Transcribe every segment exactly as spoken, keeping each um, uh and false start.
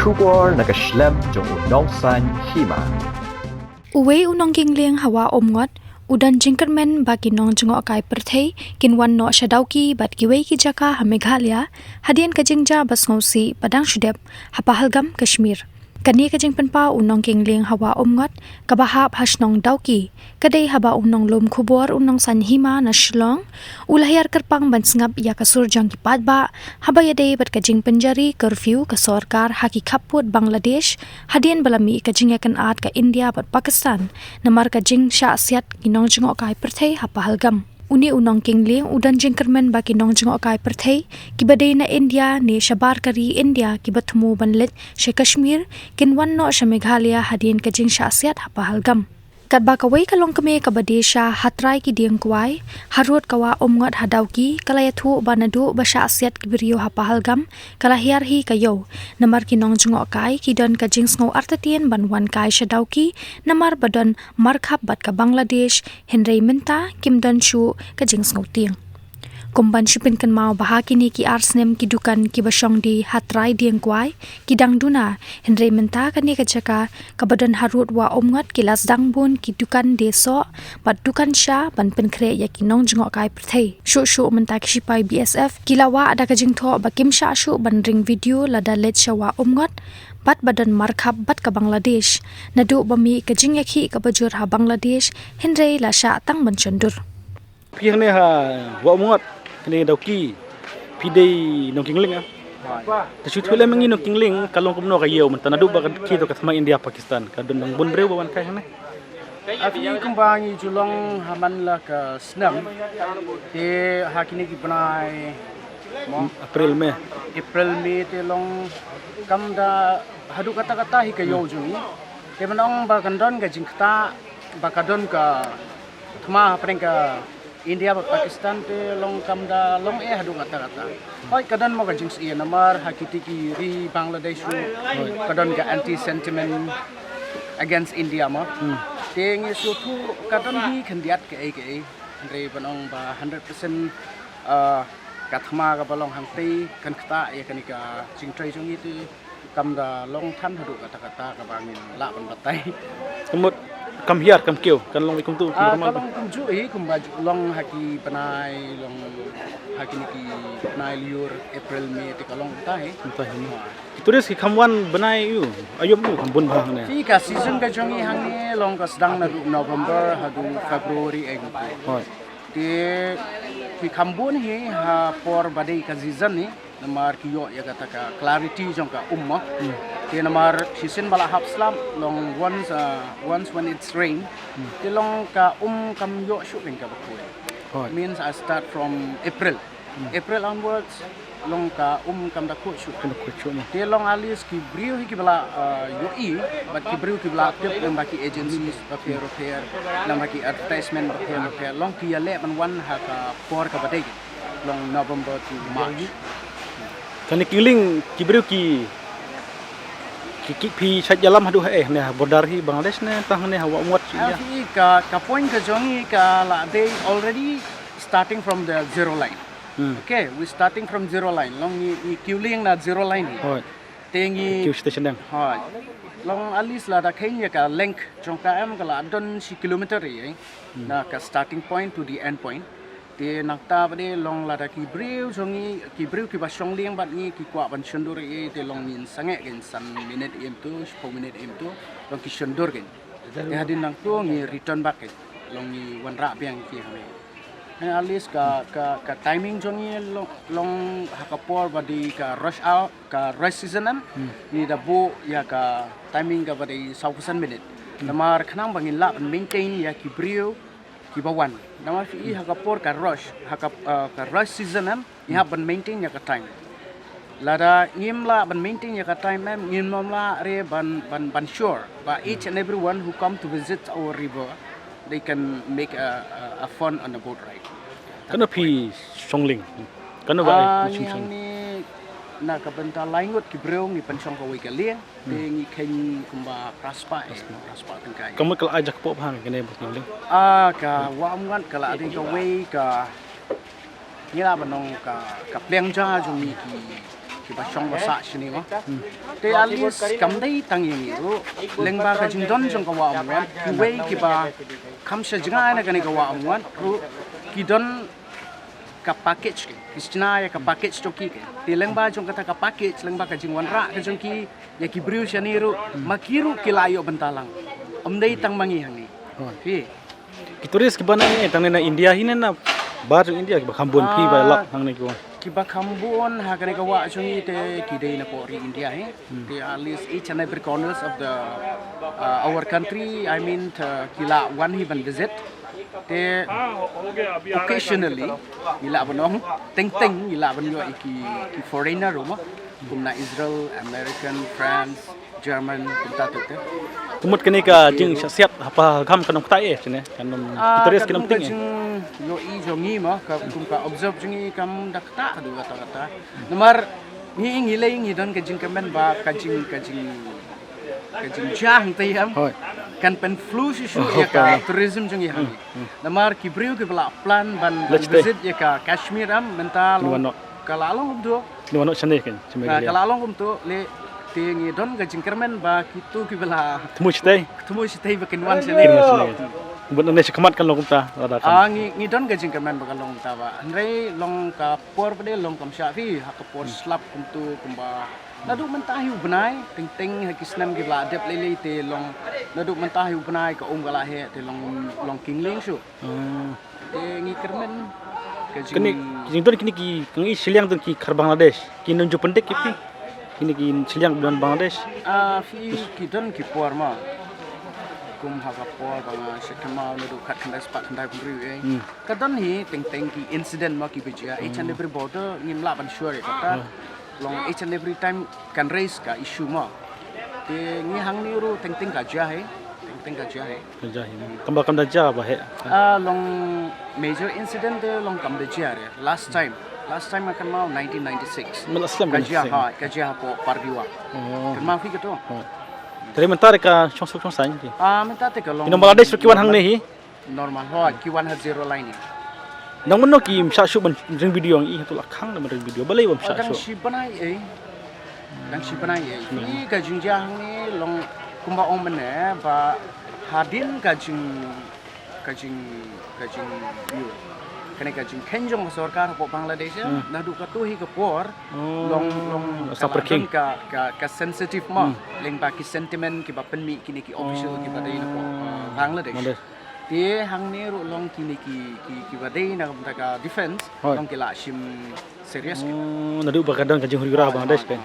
Khubor na ka shlem jong u nongsaiñ hima. Uwei u nongkingling ha Wah Umngot u don jingkyrmen ba ki nongjngohkai pyrthei kin wan noh sha Dawki bad kiwei ki jaka ha Meghalaya hadien ka jingjia ba sngewsih ba dang shu dep ha Pahalgam, Kashmir. Kane ka jingpynpaw u nongkingling ha Wah Umngot kaba hap ha shnong Dawki ka dei haba u nonglum khubor u nongsaiñ hima na Shillong u la hiar kyrpang ban sngap ïa ka sur jong ki paidbah haba ïadei bad ka jingpynjari curfew ka sorkar ha ki khappud Bangladesh hadien ba la mih ka jingïakynad ka India bad Pakistan namar ka jingshah siat ki nongjngohkai pyrthei ha Pahalgam. Une u nongkingling u don jingkyrmen ba ki nongjngohkai pyrthei kiba dei na India ne shabar ka ri India kiba thmu ban leit sha Kashmir kin wan noh sha Meghalaya hadien ka jingshah siat ha Pahalgam. Katba kawei ka longkmie kaba die sha ha trai ki dieng kwai harud ka Wah Umngot ha Dawki ka la ïathuh ba naduh ba shah siat ki briew ha Pahalgam ka la hiar hi ka ïew namar ki nongjngohkai ki don ka jingsngew artatien ban wan kai sha Dawki namar ba don markhap bad ka Bangladesh, hynrei mynta kim don shuh ka jingsngewtieng. Kum ban shu pynkynmaw ba ha kine ki ar snem ki dukan kiba shong die ha trai dieng kwai ki dang duna, hynrei mynta kane ka jaka kaba don harud Wah Umngot ki la sdang bun ki dukan die soh bad dukan sha ban pynkhreh ïa ki nongjngohkai pyrthei. Shuh shuh mynta ki shipai B S F ki la wad da ka jingthoh ba kim shah shuh ban ring video lada leit sha Wah Umngot bad ba don markhap bad ka Bangladesh. Naduh ba mih ka jingïakhih kaba jur ha Bangladesh hynrei la shah tang ban shon dur. Phi hangne ha Wah Umngot, kane Dawki, phi dei nongkingling ah? Te shu thui lem ngi nongkingling ka long kumno ka ïew mynta naduh ba ka khie to ka thma India Pakistan ka don nang bun briew ba wan kai hangne. Afi kumba ngi ju long ha man la ka snem te ha kine ki bnai mo April, May. April, May te long kam da haduh katta katta hi ka ïew jong ngi. Te ban ong ba kan don ka jingktah ba ka don ka thma hapdeng ka India bad Pakistan te long kam da long eh haduh katta katta. Hoi ka don mo ka jingsngewsih namar ha kiti ki ri Bangladesh ruh ka don ka anti sentiment against India mo. Te ngi sngewthuh ka don hi khyndiat kaei kaei. Hynrei ban ong ba hundred percent, ah, ka thma kaba long hangtei kan ktah ïa kane ka jingtrei jong ngi te kam da long than haduh katta katta kaba ngin lah ban batai. Ka mut kam hiar kam kiew kan long kumtu. Ah, ka long kumjuh hi kumba ju long ha ki bnai long ha kine ki bnai lyiur April, May te ka long kumta hi. Kumta hi. Ki tourist ki kham wan bnai ïu aïom ïu kham bun bha hangne. Phi ka season ka jong ngi hangne long ka sdang naduh November haduh February eh kumtu. Hoi. Te ki kham bun hi ha por ba dei ka season hi. Namar ki ïoh ïa kata ka clarity jong ka um mo. Te namar shisien ba la hap slap long once, uh, once when it's rain. Te long ka um kam ïoh shuh kein kaba khuid. Hoi. Means I start from April. April onwards long ka um kam da khuid shuh. Kam da khuid shuh mo. Te long at least ki briew hi kiba la, uh, ïohi bad ki briew kiba la tip lem bad ki agencies bapher bapher lem bad ki advertisement bapher bapher long ki ïaleh ban wan ha ka por kaba dei. Long November to March. Kane kingling ki briew ki, ki, ki phi shait ïalam haduh haei ne ha border hi Bangladesh ne tang ne ha Wah Umngot shi ïa. Phi ka, ka point ka jong ngi ka la dei already starting from the zero line. Okay, we starting from zero line. Long ngi, ngi kingling na zero line hi. Hoi. Te ngi kiew station dang. Hoi. Long at least lada kheiñ ïa ka length jong ka em ka la don shi kilometer ïa. Na ka starting point to the end point. Te nangta ba dei long lada ki briew jong ngi, ki briew kiba shong liang bad ngi ki kwah ban shon dur ïa te long ngin sangeh kein san minit ïa em tu, shiphew minit ïa em tu, long ki shon dur kein. Te hadien nangtu ngi return back kein. Long ngi wanrah biang ki hangne. At least ka, ka, ka timing jong ngi long, long ha ka por ba dei ka rush hour, ka rush season em. Ngi da buh ïa ka timing kaba dei saw phew san minit. Namar khnang ba ngin lah ban maintain ïa ki briew kiba wan. Namar phi i ha ka por ka rush, ha ka, uh, ka rush season em, ngi hap ban maintain ïa ka time. Lada ngim lah ban maintain ïa ka time em, ngim lah re ban, ban, ban sure ba each and everyone who come to visit our river, they can make a, a, a fun on the boat ride. Kano phi shong liang? Kano ba ai ngi shong? Ngi na ka bynta lai ngut ki briew ngi pynshong kawei ka liang. Te ngi kheiñ kumba phra spah, phra spah tyngka. Ka mut ka la ai jakpoh bha kane ba ngi liang. Ah, ka Wah Umngot ka la dei kawei ka ngi lah ban ong ka, ka pliang ja jong ngi ki, Kiba shong ba sah shane mo. Te at least kam dei tang ïa ngi ruh, lyngba ka jingdon jong ka Wah Umngot, kiwei kiba kham sha jngai na kane ka Wah Umngot ruh, ki don ka package, ki shna ïa ka package jong ki. Te lyngba jong kata ka package, lyngba ka jingwanrah ka jong ki ïa ki briew shane ruh, ma ki ruh ki la ïoh bynta lang. Ym dei tang ma ngi hangne. Phi. Ki tourist kiba nang eh tang ne na India hi ne na bar jong India, kiba kham bun phi ba lap hangne kiba. Kiba kham bun ha kane ka Wah jong ngi te ki dei na pdeng ri India hi. Te at least each and every corners of the, uh, our country, I mean, te ki la wan hi ban visit. Te occasionally ngi la ban ong, teng teng ngi la ban ïoh ïa ki, ki foreigner ruh mo, kum na Israel, American, France, German, kumta te. Te mut kane ka jingshah siat ha Pahalgam kan ym ktah eh shane, kan ym, ki tourist kan ym tieng eh. Jingïohi jong ngi mo, ka kum ka observe jong ngi kam da ktah haduh katta katta. Namar ngi, ngi lei ngi don ka jingkmen ba ka jing, ka jing, ka jingjia hangta ïam kan pynflu shuh shuh ïa ka tourism jong ngi hangne. Namar ki briew kiba la plan ban visit ïa ka Kashmir am mynta long ka la long kumto. Ngi wan noh shane kan, shane ka la long kumto le, te ngi don ka jingkyrmen ba kito kiba la thmu shatei, thmu shatei ba kin wan shane. Kin wan shane. Bad nangne shakhmat kan long kumta lada kan. Ah, ngi, ngi don ka jingkyrmen ba kan long kumta ba. Hynrei long ka por pat de long kam shah phi, ha ka por slap kumto kumba. Naduh mynta hi u bnai, teng teng ha ki snem kiba la dep lei lei te long, naduh mynta hi u bnai ka um ka la heh te long, long kynglieng shuh. Te ngi kyrmen ka jing. Kine ki jingdon kine ki, ka ngi shiliang don ki khar Bangladesh, ki nongjop pyndik ki phi. Kine ki shiliang don Bangladesh. Ah, phi, ki don ki por mo. Kum ha ka por ba nga shah kynmaw naduh khatkhyndai spah khyndai phew hynriew eh. Ka don hi teng teng ki incident mo kiba jia, each and every border ngim lah ban sure ïa kata. Long each and every time kan raise ka issue mo. Te ngi hangne ruh teng teng ka jia hi, teng teng ka jia hi. Ka jia hi. Kam ba kam da jia ba heh. Ah, long major incident te long kam da jia re. Last time, last time nga kynmaw nineteen ninety-six. Mynta slem ka jia ha, ka jia hapoh Pardiwa. Kynmaw phi kato. Te mynta re ka shong suk shong saiñ ki. Ah, mynta te ka long. Ki nong Bangladesh ruh ki wan hangne hi. Normal, hooid, ki wan ha zero line. Nang mynno kim shah shuh ban ring video, ngi hato la khang ban ring video, balei bym shah shuh? Dang shi bnai eh. Dang shi bnai eh. Phi, ka jingjia hangne long kumba ong mynne ba hadien ka jing, ka jing, ka jing, ïa kane ka jingkheiñ jong ka sorkar hapoh Bangladesh eh, naduh kato hi ka por long, long ka la don ka, ka, ka sensitive mo lyngba ki sentiment kiba pynmih kine ki official kiba dei na pdeng, uh, Bangladesh. Te hangne ruh long kine ki, ki, kiba dei na ka bynta ka defense, long ki la shim serious ki. Oh, naduh ba ka don ka jinghuri ra Bangladesh kan.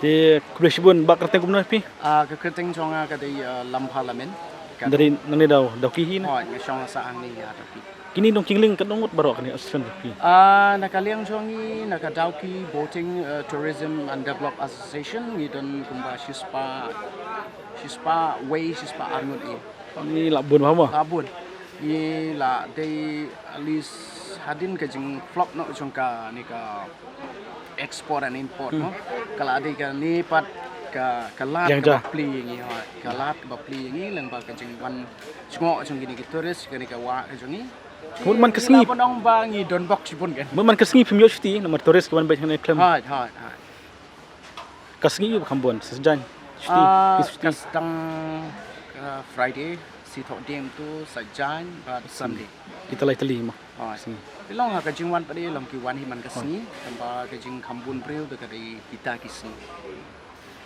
Te khublei shibun, ba kyrteng kumno phi? Ah, ka kyrteng jong nga ka dei, ah, Lampha Lamin. Ka dei nangne Daw, Dawki hi ne? Hooid, nga shong sah hangne ha Dawki. Kine nongkynglieng katno ngut baroh kane association jong phi? Ah, na ka liang jong ngi, na ka Dawki Boating, eh, Tourism and Develop Association, ngi don kumba shispah, shispah wei, shispah ar ngut ïa. Ngi la bun bha mo? La bun. Ngi la dei at least hadien ka jingflop noh jong kane ka export and import mo. Ka la dei kane pat ka, ka lad kaba plie ïa ngi, hooid. Ka lad kaba plie ïa ngi lyngba ka jingwan jngoh jong kine ki tourist, kane ka wah ka jong ngi. Mut man ka sngi. Ngi la ban ong ba ngi don bok shibun kan. Mut man ka sngi phim ïoh shuti, namar tourist ki wan beit hangne khlem. Hooid, hooid, hooid. Ka sngi ïoh ba kham bun, sa jan. Shuti, ah, ki shuti. Ka sdang, ah, Friday, shi thoh dieng tu, sa jan, bad Sunday. Kita lai tylli mo. Hooid. Sngi. Te long ha ka jingwan pat de long ki wan hi man ka sngi, tangba ka jingkham bun briew te ka dei kita ki sngi.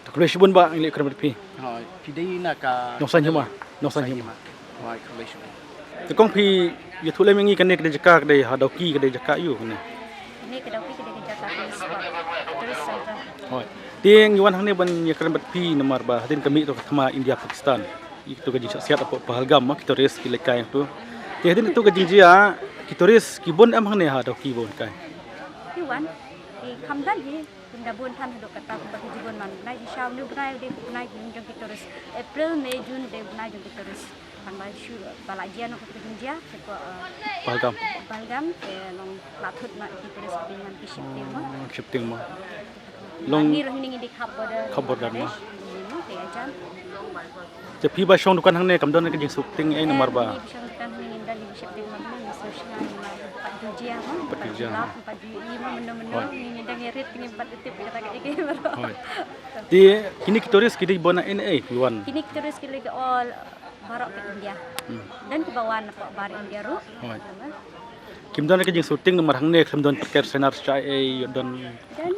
Te khublei shibun Bah, ngi la ïakren bad phi. Hooid, phi dei na ka Nongsaiñ Hima, Nongsaiñ Hima. Hooid, khublei shibun. Te kong phi ïathuh lem ïa ngi kane ka dei jaka, ka dei ha Dawki ka dei jaka aiu kane? Kane ka Dawki ka dei ka jaka tourist spot, tourist center. Hooid. Te ngi wan hangne ban ïakren bad phi namar ba hadien ka mih to ka thma India Pakistan. Ïa kito ka jingshah siat hapoh Pahalgam ma ki tourist ki leit kai hangto. Te hadien kito ka jingjia ki tourist ki bun em hangne ha Dawki ba wan kai? Ki wan, ki kham don hi. Kumba bun than haduh katta kumba ki jibun man. Bnai Jishaw, une u bnai u dei u bnai jong ki tourist. April, May, June u dei u bnai jong ki tourist. Tangba shu ba la jia noh kata ka jingjia, sha ka, eh, Pahalgam. Pahalgam, te long la thut ma ki tourist ki dei man ki shifting ma. Oh, shifting ma. Long ngi ruh hynne ngi dei khap border. Khap border ma. Bangladesh, hynne te ajan. Te phi ba shong dukan hangne kam don ka jingsngewthuh ei namar ba. Ngi ba shong dukan hangne ngim don ka jingsheptieng ma, ngi sngewsih ngi ma pat jia ma. Pat jia. Lap, pat ju i mo mynno mynno, ngi dang ïa rit, ngi pat tip kata ka ei ka ei baroh. Hooid. Te kine ki tourist ki dei bun na ei ei ki wan? Kine ki tourist ki la ki ol baroh ka India. Hmm. Don kiba wan napoh bar India ruh. Hooid. Kim don ka jingshooting namar hangne khlem don ker senar sha ei ei, don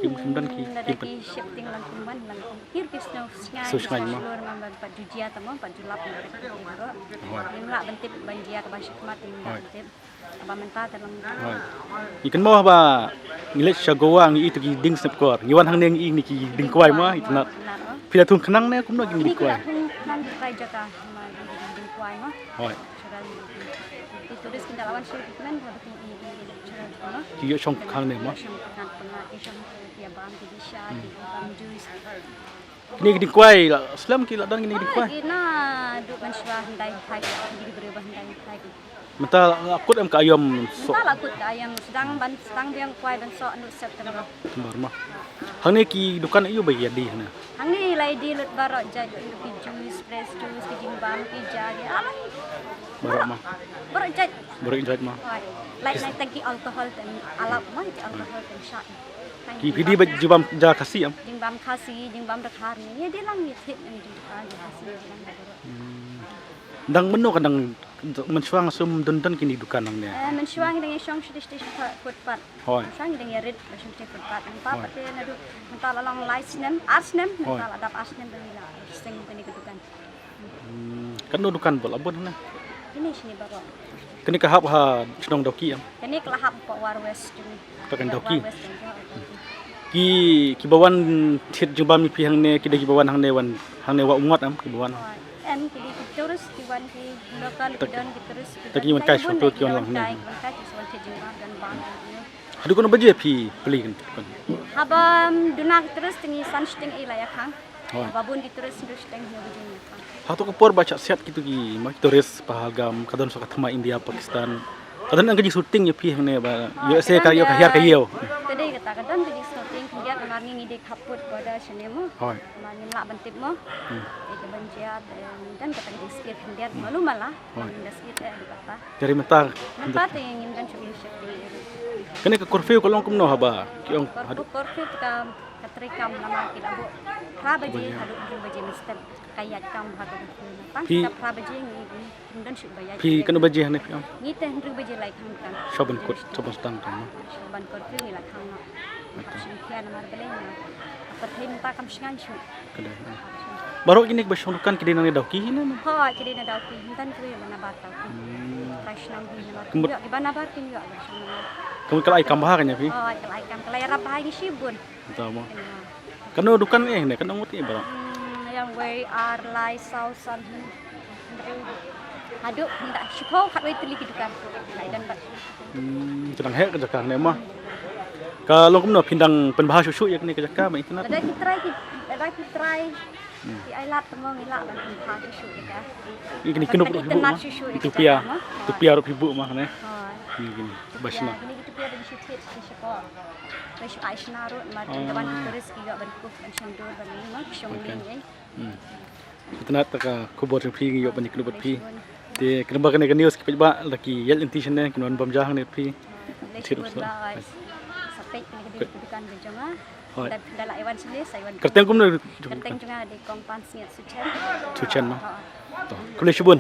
kim, kim don ki, lada kim pat ki shifting lang kim wan lang kim kir ki snow sngai, snow sngai mo. Shlur namar pat ju jia ta mo, pat ju lap namar ka ei ei baroh. Hooid. Ngim lah ban tip ban jia kaba shakhmat, ngim lah ban tip. Ba mynta te long. Hooid. Ngi kynmaw ba ngi leit sha Goa ngi i tu ki dieng sngap kor. Ngi wan hangne ngi i kine ki dieng kwai ma, i tnat. Phi la thung khnang ne kumno ki dieng kwai? Phi la thung khnang ki kwai jaka ma, ki dieng kwai ma. Hooid. Shural ki tourist ki da la wan shu ki kmen ha ki i, i, i shural ki ma. Ki ïoh shong hangne ma. Shong khnang pynga ki shong ki ïa bam ki disha ki bam juice. Kine ki dieng kwai la slem ki la don kine ki dieng kwai. Ki na duk mynshuwa hyndai thai, ki briew ba hyndai thai. Mynta la kut em ka aïom soh? Mynta la kut ka aïom, sdang ban, sdang biang kwai ban soh ynda September. September ma. Hangne ki dukan aïu ba ïa die hangne? Hangne la ïa die lut baroh jait, ki juice, fresh juice, ki jingbam, ki ja, ki alai. Baroh ma. Baroh jait. Baroh jait ma. Hooid. Lai nai tang ki alcohol tang alap ma, ki alcohol tang shah. Ki phi die ba jingbam ja Khasi em? Jingbam Khasi, jingbam Dkhar ne. Ïa die lang ïa thied ne jingbam Khasi, jingbam Dkhar. Hmm. Dang mynno ka dang mynshuwa nga sum don don kine dukan hangne? Eh, mynshuwa ngi dang ïa shong shatei shatei sha footpath. Hooid. Mynshuwa ngi dang ïa rit ba shong shatei footpath. Mynta pat te naduh mynta la long lai snem, ar snem, mynta la dap ar snem ba ngi la seng kane ka dukan. Hmm, katno dukan ba la bun hangne? Kine shane baroh. Kane ka hap ha shnong Dawki em? Kane ka la hap hapoh War West jong ngi. Ka kan Dawki. War West jong ngi. Ki, kiba wan thied jingbam ïa phi hangne, ki dei kiba wan hangne, wan hangne Wah Umngot em, kiba wan. Em, ki dei ki tourist, ki wan ki local, ki don ki tourist, ki ta ki wan kai shong ki wan lang hangne. Ki wan kai, ki wan thied jingbam, don bam. Haduh katno baje phi plie kan? Haba duna ki tourist te ngi san shiteng ei la ïa khang. Hooid. Haba bun ki tourist hynriew shiteng hynñiew baje ngi ïa khang. Hato ka por ba shah siat kito ki ma ki tourist Pahalgam, ka don sa ka thma India Pakistan. Ka don ka jingshooting ïa phi hangne ba U S A ka ïoh ka hiar ka ïew. Ka dei kata ka don ka jingshooting khyndiat namar ngi ngi dei khappud border shane mo. Hooid. Namar ngim lah ban tip mo. Hmm. Ei ka ban jia te don kata ka jingshooting khyndiat malu mala. Hooid. Ngim da shooting te kata. Jari mynta. Mynta te ngim don shuh ïa shooting. Kane ka curfew ka long kumno haba ki ong haduh? Curfew, curfew te ka Ka trei kam namar ki la buh phra baje haduh hynriew baje mynstep. Ka ïaid kam ha ka dei. Tang kita phra baje ngi ngi don shuh ba ïaid. Phi katno baje hangne phi ong? Ngi te hynriew baje lai khang kan. Sha ban kut, sha ban sdang kan. Sha ban kut ngi la khang noh. Shu khia namar balei na. Ka pyrthei mynta kam shngaiñ shuh. Ka dei. Baroh kine kiba shong dukan ki dei na Dawki ne? Hooid, ki dei na Dawki. Mynta ki dei na Nabar Dawki. Hmm. Trai shnong hi namar kin ïoh, kiba Nabar kin ïoh ba shong. Ka mut ka la ai kam bha kan ïa phi? Hooid, ka la ai kam, ka la ïarap bha ïa ngi shibun. Tama. Kano dukan eh ne, kano ngut eh baroh? Hmm, ïa wei ar lai saw san hynriew. Haduh hynda shiphew khatwei tylli ki dukan. Lai don bad. Hmm, ka dang heh ka jaka ne ma. Ka long kumno phin dang pynbha shuh shuh ïa kane ka jaka ba internet? Lada ki trai ki, lada ki trai. Hmm. Ki ai lad tamo ngi lah ban pynbha shuh shuh ïa ka. Ngi kine kine ruh phi buh ma. Shuh shuh ïa ka jaka ma. Itu pia ruh phi buh ma ne. Ngi kine ba shna. Kine ki tu pia ban shu thied shu shu ko. Ba shu ai shna ruh ma, tang ban tourist ki ïoh ban kup ban shong dur ban ni ma, shong ni eh. Hmm. Itynnad ta ka khubor jong phi, ngi ïoh ban ïakynduh bad phi. Te kynba kane ka news ki paidbah la ki ïaid lynti shane, kin wan bam ja hangne phi. Leh shibun ba ai. Sa peit kane ka dei ka dukan ka jong nga. Hooid. Da, da la ai wan shane, sa ai wan. Kyrteng kumno? Kyrteng jong nga dei Kong Pansngiat Suchen. Suchen ma. Hooid. To, khublei shibun.